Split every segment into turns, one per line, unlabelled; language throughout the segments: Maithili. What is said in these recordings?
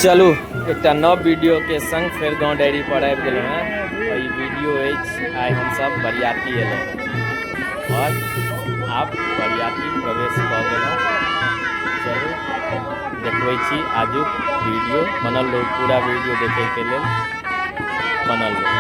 चलू एकटा नव वीडियो के संग फेर गाँव डायरी पर आबि गेलहुँ हेँ। और ई वीडियो अछि, आइ हमसब बरियाती एलहुँ और आब बरियाती प्रवेश कऽ गेलहुँ। चलू देखबै छी आजुक वीडियो, बनल रहू पूरा वीडियो देखैके लेल, बनल रहू।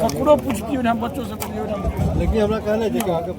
ककरो पूछतियै हम बच्चो से
लेकिन हमरा कहले जे अहाँके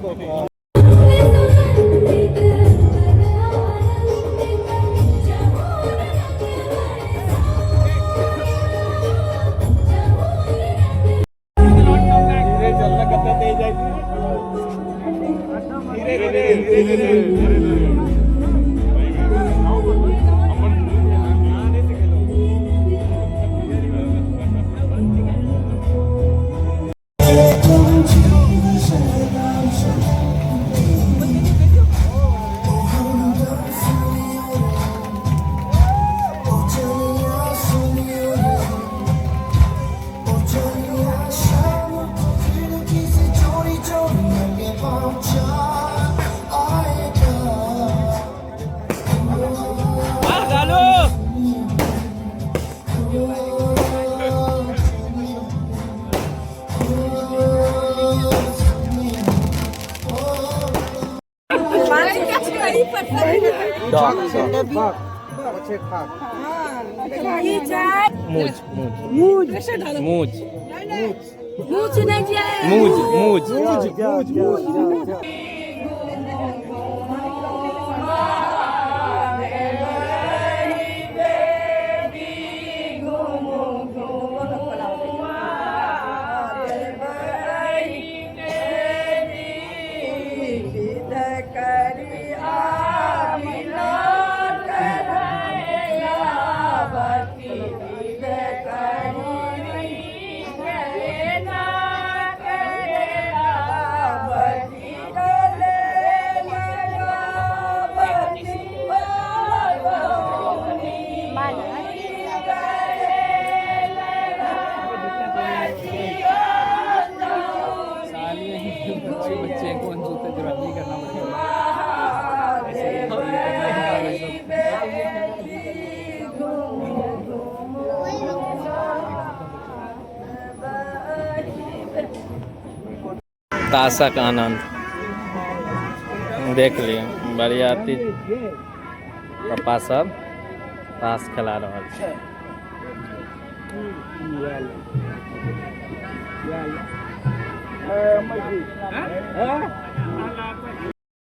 मुज मुज मुज मुज मुज मुज। बच्चे कौन जूते जुराबी करना पड़ेगा। ताशक आनंद देख लियौ, बरियाती पप्पा सब ताश खेला रहल छै।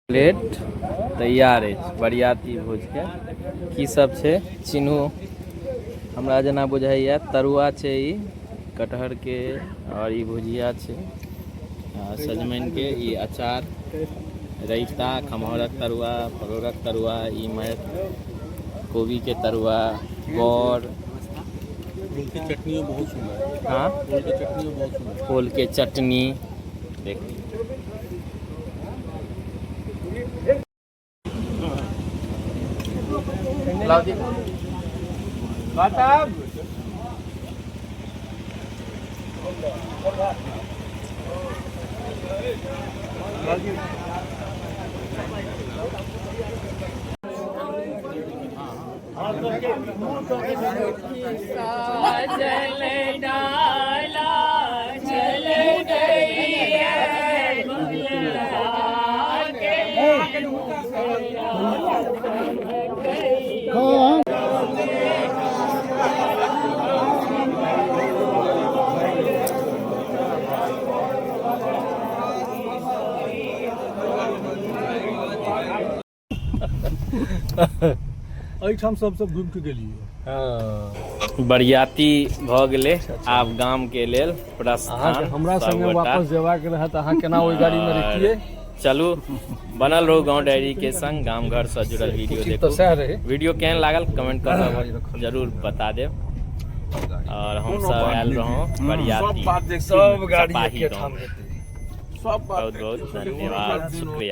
प्लेट तैयार अछि बरियाती भोजके। की सब छै चिन्हू, हमरा जेना बुझाइए तरुआ छै ई कटहर के, और ई भुजिया छै सजमनि के, ई अचार, रायता, खम्हारक तरुआ, परोड़क तरुआ, ई कोबी के तरुआ, बड़,
ओल के चटनी बहुत सुंदर।
हाँ,
ओल के चटनी बहुत सुंदर।
ओल के चटनी देख।
एहिठाम सब सब घुमि के गेलियै।
बरियाती भऽ गेलै, आब गाम के लेल प्रस्थान।
अहाँके हमरा
सब
संगे
गोटा।
वापस जेबाक रहत, अहाँ केना ओहि गाड़ी मे रहितियै?
चलू, बनल रहू गाँव डायरी के संग, गाम घर से जुड़ल वीडियो
उचित
देखू।
तऽ सएह रहै।
वीडियो केहन लागल, कमेंट कऽ जरूर बता देब। और हम सब आयल रहौं बरियाती
सब बात देख, सब गाड़ी
चपाही
एकेठाम
गाँव।
हेतै, सब बात।
बहुत बहुत धन्यवाद, शुक्रिया।